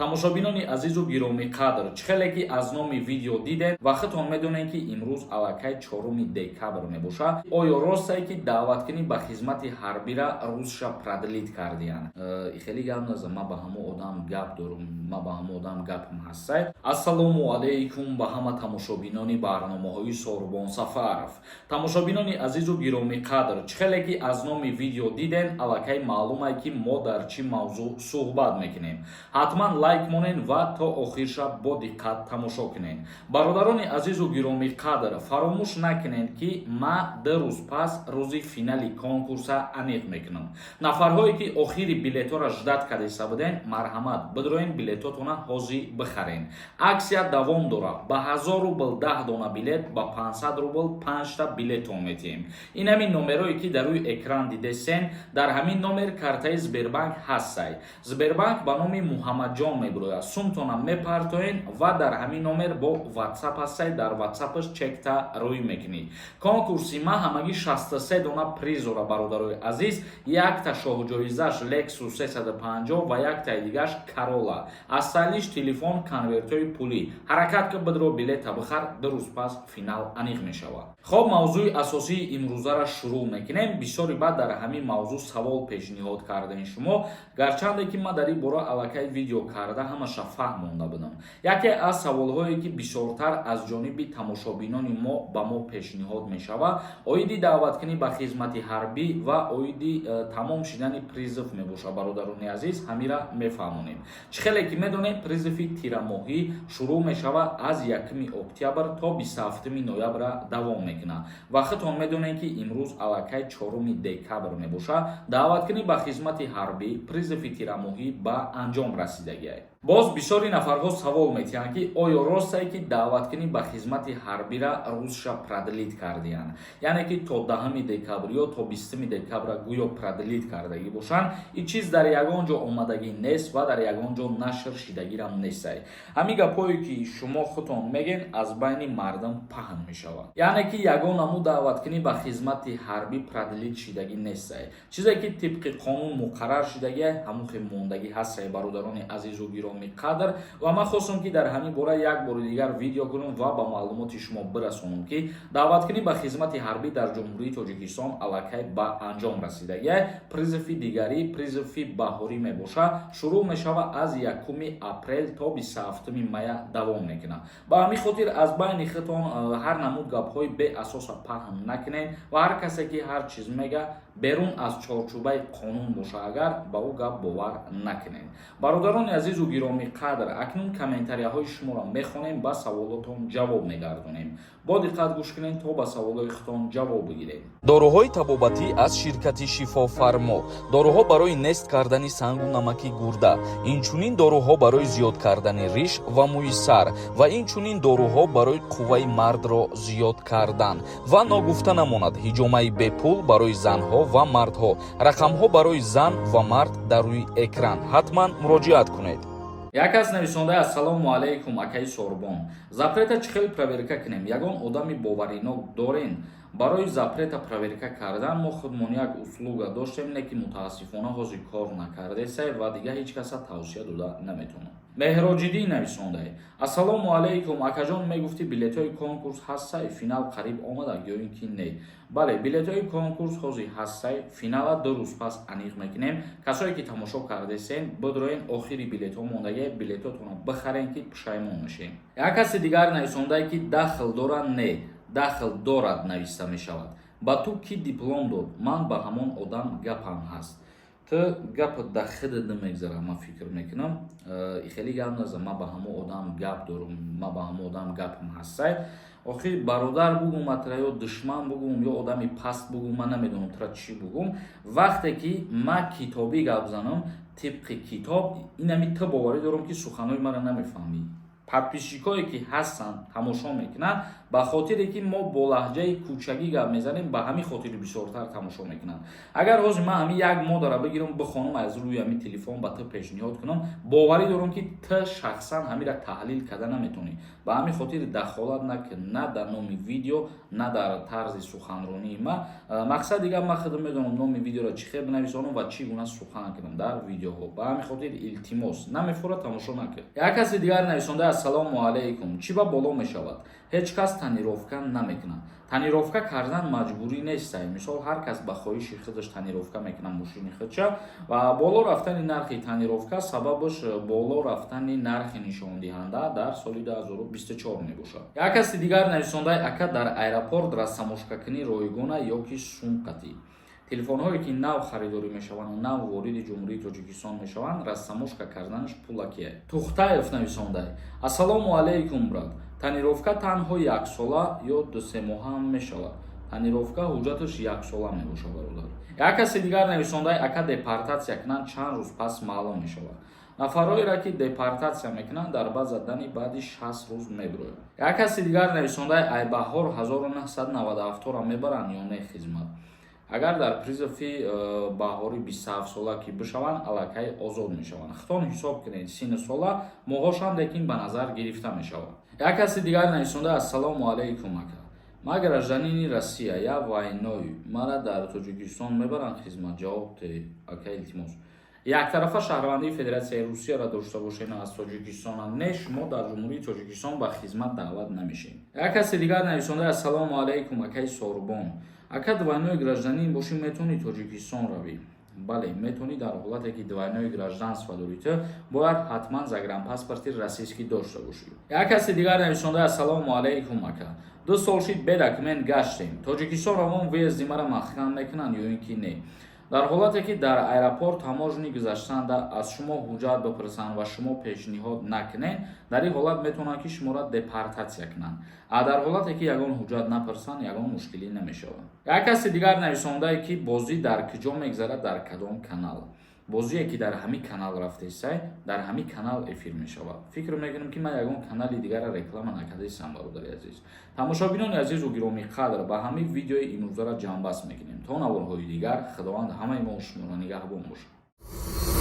Тамошобинони азизу гиромиқадр, чӣ хеле ки аз номи видео дидед ва худтон медонед, ки имрӯз аллакай 4 декабр мебошад. Оё ростае, ки даъваткунӣ ба хизмати ҳарбира рӯзша продлить кардиянд? Хеле гап наза, ман ба ҳамо одам гап дорум, ман ба ҳамо одам гапам ҳастай. Ассалому алайкум ба ҳама тамошобинони барномаҳои Сорбон Сафаров. Тамошобинони азизу гиромиқадр, чӣ хеле ки аз номи видео диден, аллакай маълумае, ки мо дар чӣ мавзӯъ суҳбат мекунем. Ҳатман лайк монен ва то охирша бо диққат тамошо кунед. Бародарони азизу гиромиқадр, фаромӯш накунед, ки ма 2 рӯз пас рӯзи финали конкурса аниқ мекунам. Нафарҳое, ки охири билетҳоро ждать кардеста буден, марҳамат, бидроен, билетотона ҳозир бихарен. Акция давом дорад: ба 1000 рубл 10 дона билет, ба 500 рубл панҷта билетон метиҳем. Ин ҳамин номерое, ки дар рӯи экран дидесен, дар ҳамин номер картаи Сбербанк ҳастай. Сбербанк ба номи Муҳаммадҷон мебирояд. Сумтона мепартоен ва дар ҳамин номер бо Ватсап ҳастай, дар Ватсапаш чекта рӯй мекунӣ. Конкурси ма ҳамагӣ 63 дона приз дора, бародарои азиз. Якта шоҳҷоизаш Lexus 350 ва яктаи дигаш Corolla, асталиш телефон, конвертҳои пулӣ. Ҳаракат ки, бидро, билета бихар, 2 рӯз пас финал аниқ мешавад. Хоб, мавзӯи асосии имрӯзаро шурӯъ мекунем. Бисёри баъд дар ҳамин мавзӯъ савол пешниҳод кардем шумо, гарчанде ки ман дар ин бора аллакай видео карда, ҳамаша фаҳмонда будам. Яке аз саволҳое, ки бисёртар аз ҷониби тамошобинони мо ба мо пешниҳод мешавад, оиди даъваткунӣ ба хизмати ҳарбӣ ва оиди тамом шидани призыв мебошад. Бародарони азиз, ҳамира мефаҳмонем. Чӣ хеле ки медонем, призыви тирамоҳӣ шурӯъ мешавад аз 1 октябр, то 27 ноябра давом мекунад. Ва худтон медонем, ки имрӯз аллакай 4 декабр мебошад. Даъваткунӣ ба хизмати ҳарбӣ, призыви тирамоҳӣ ба анҷом расидагиай. Боз бисёри нафарҳо савол метиҳанд, ки оё ростае, ки даъваткунӣ ба хизмати ҳарбира рӯзша продлить кардиянд, яъне ки то 10 декабр ё то 20 декабра гӯё продлить кардагӣ бошанд? Ин чиз дар ягон ҷо омадагӣ нест ва дар ягон ҷо нашр шидагирам нестай. Ҳамин гапҳое, ки шумо худтон мегӯен, аз байни мардум паҳн мешавад, яъне ки ягон намуд даъваткунӣ ба хизмати ҳарбӣ продлить шидагӣ нестай. Чизе ки тибқи қонун муқаррар шидагӣ, ҳамун хел мондагӣ ҳастай, бародарони азизу гиромиқадр. Ва ман хостам, ки дар ҳамин бора як бори дигар видео кунам ва ба маълумоти шумо бирасонам, ки даъваткунӣ ба хизмати ҳарбӣ дар Ҷумҳурии Тоҷикистон аллакай ба анҷом расидагӣ. Призыви дигарӣ, призыви баҳорӣ мебошад, шурӯъ мешавад аз 1 апрел, то 27 мая давом мекунад. Ба ҳамин хотир аз байни худтон ҳар намуд гапҳои беасоса паҳн накунед ва ҳар касе, ки ҳар чиз мега, берун аз чорчӯбаи қонун боша агар, ба ӯ гап бовар накунед. Бародарони азизу гиромиқадр, акнун комментарияҳои шуморо мехонем, ба саволотон ҷавоб мегардонем. Бо диққат гӯш кунед, то ба саволҳои худтон ҷавоб бигиред. Доруҳои табобатӣ аз ширкати Шифофармо: доруҳо барои нест кардани сангу намаки гурда, инчунин доруҳо барои зиёд кардани риш ва мӯи сар ва инчунин доруҳо барои қувваи мардро зиёд кардан. Ва ногуфта намонад, ҳиҷомаи бепул барои занҳо ва мардҳо. Рақамҳо барои зан ва мард дар рӯи экран, ҳатман муроҷиат кунед. Як кас нависонда: «Ассалому алайкум, акаи Сорбон, запрета чӣ хел проверка кунем? Ягон одами боваринок дорен?» Барои запрета проверка кардан мо худмон як услуга доштем, не ки мутаассифона ҳозир кор накардесай ва дигар ҳеҷ каса тавсия дода наметавонам. Меҳроҷиддин нависондай: «Ассалому алайкум, акаҷон, мегуфтӣ, билетҳои конкурс ҳастай, финал қариб омада ё ин ки не?» Бале, билетҳои конкурс ҳозир ҳастай, финала 2 рӯз пас аниқ мекунем. Касое ки тамошо кардесен, бидроен, охири билетҳо мондагия, билетҳотонро бихарен, ки пушаймон мешем. Як каси дигар нависондае, ки дахл дорад. Не, дахл дорад нависта мешавад. «Ба ту кӣ диплом дод? Ман ба ҳамон одам гапам ҳаст». Ту гап да худат намегзара, ман фикр мекунам. Хеле гап наза, ман ба ҳамон одам гап дорум, ман ба ҳамон одам гапам ҳастай. Охир, бародар бугум матра ё душман бугум ё одами паст бугум, ман намедонам тра чӣ бугум. Вақте ки ман китобӣ гап занам, тибқи китоб, инами ту боварӣ дорам, ки суханҳои маро намефаҳмӣ. Подписчикое ки ҳастанд, тамошо мекунанд, ба хотире ки мо бо лаҳҷаи кӯчагӣ гап мезанем, ба ҳамин хотири бисёртар тамошо мекунанд. Агар ҳозир ман ҳамин як модара бигирам, бихонам, аз рӯи ҳамин телефон ба ту пешниҳод кунам, боварӣ дорам, ки ту шахсан ҳамира таҳлил карда наметавонӣ. Ба ҳамин хотир дахолат накун, на дар номи видео, на дар тарзи суханронии ма. Мақсад дигар, ман худам медонам, номи видеоро чӣ хел бинависонам ва чӣ гуна сухан кунам дар видеоҳо. Ба ҳамин хотир, илтимос, намефурад, тамошо накун. Як каси дигар нависонда: «Ассалому алайкум, чӣ ба боло мешавад? Ҳеҷ кас тонировка намекунад». Тонировка кардан маҷбурӣ нестай. Мисол, ҳар кас ба хоҳиши худаш тонировка мекунад мошини худша. Ва боло рафтани нархи тонировка сабабаш боло рафтани нархи нишондиҳанда дар соли 2024 мебошад. Як каси дигар нависондаи: «Ака, дар аэропорт растаможкакунӣ ройгона ё ки сумқатӣ?» Телефонҳое ки нав харидорӣ мешаванд, нав вориди Ҷумҳурии Тоҷикистон мешаванд, растаможка карданаш пулакие. Тухтаев нависондай: «Ассалому алайкум, брат, тонировка танҳо яксола ё 2-се моҳа ҳам мешавад?» Тонировка ҳуҷҷаташ яксола мебошад, бародар. Як каси дигар нависондай: «Ака, депортатсия кунанд, чанд рӯз пас маълум мешавад?» Нафарҳоеро ки депортатсия мекунанд, дар баъза дани баъди 60 рӯз мебирояд. Як каси дигар нависондай: «Айбаҳор 1997-ро мебаранд ё не хизмат?» Агар дар призыви баҳори 27-сола ки бишаванд, аллакай озод мешаванд. Хитон ҳисоб кунед сину сола, моҳошам лекин ба назар гирифта мешавад. Як каси дигар нависонда: «Ассалому алайкум, ака, ман гражданини Россия, я двойной, мара дар Тоҷикистон мебаранд хизмат? Ҷавоб те, ака, илтимос». Яктарафа шаҳрвандии Федератсияи Русияро дошта бошед, аз Тоҷикистона не, шумо дар Ҷумҳурии Тоҷикистон ба хизмат даъват намешед. Як каси дигар нависонда: «Ассалому алайкум, акаи Сорбон, ака, двойной гражданин бошӣ, метавонӣ Тоҷикистон равӣ?» Бале, метавонӣ. Дар ҳолате ки двойное гражданство дорӣ, ту бояд ҳатман загранпаспорти российский дошта бошӣ. Як каси дигар нависонда: «Ассалому алайкум, ака, 2 сол шид, бе документ гаштем, Тоҷикистон равон, въезди мара маҳкам мекунанд ё ин ки не?» Дар ҳолате ки дар аэропорт таможни гузаштанда аз шумо ҳуҷҷат бипурсанд ва шумо пешниҳод накунед, дар ин ҳолат метавонанд ки шуморо депортатсия кунанд. А дар ҳолате ки ягон ҳуҷҷат напурсанд, ягон мушкилӣ намешавад. Як каси дигар нависондае, ки бозӣ дар куҷо мегзарад, дар кадом канал? Бозие ки дар ҳамин канал рафтесай, дар ҳамин канал эфир мешавад. Фикр мекунам, ки ман ягон канали дигарро реклама накардаистам. Бародари азиз, тамошобинони азизу гиромӣ қадр, ба ҳамин видеои имрӯзаро ҷамъбаст мекунем. То наворҳои дигар, Худованд ҳамаи мо шуморо нигаҳбон бошад.